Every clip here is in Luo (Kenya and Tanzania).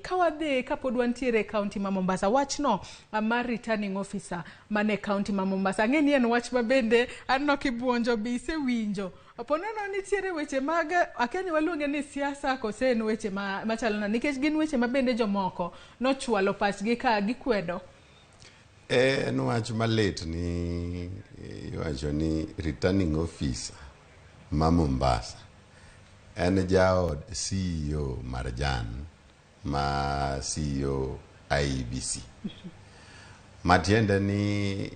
Ka wadhi kapod wantiere e kaunti ma Mombasa, wachno mar returning officer mane kaunti ma Mombasa, ang'e ni en wach ma bende aneno kibuonjo be isewinjo. Ponono nitiere weche mag, akia ni waluonge ni siasa kose en weche machalo nade, nikech gin weche ma bende jomoko nochwalo pachgi ka gikwedo. En wach malit ni iwacho ni returning officer ma Mombasa en jaod CEO Marjan ma CEO IEBC. Matiende ni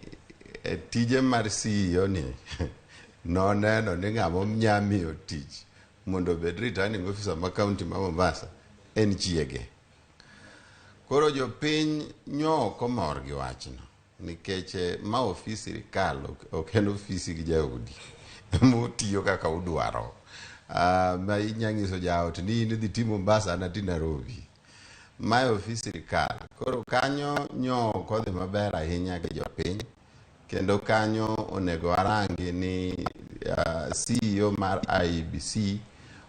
e tije mar CEO ni noneno ni ng'ama nya miyo tich mondo obed returning officer ma kaunti ma Mombasa en chiege. Koro jopiny nyo ok omor gi wachno nikech ma ofis sirikal ok en ofisi gi jaodi mutiyo kaka udwaro. Ma inya nyiso jaot ni in idhi ti Mombasa an ati Nairobi. Mae ofis sirikal. Koro kanyo nyo ok odhi maber ahinya gi jopiny kendo kanyo onego warangi ni CEO mar IEBC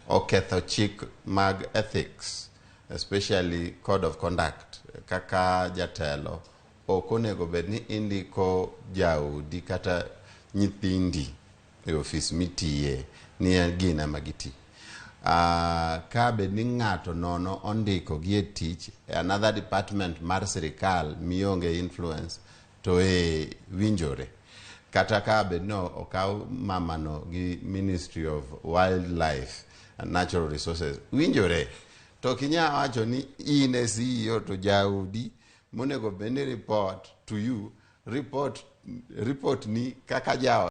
oketho chik mag ethics, especially code of conduct. Kaka jatelo ok onego bed ni indiko jaodi kata nyithindi e ofis mitiye ni gin ema giti. Ka bed ni ng'ato nono ondiko gi e tich e another department mar sirikal mionge influence to e winjore. Kata ka bed ni okaw mamano gi Ministry of Wildlife and Natural Resources, winjore. To ok inyal wacho ni in e CEO to jaodi monego bed ni report to you, report ni kaka jaot.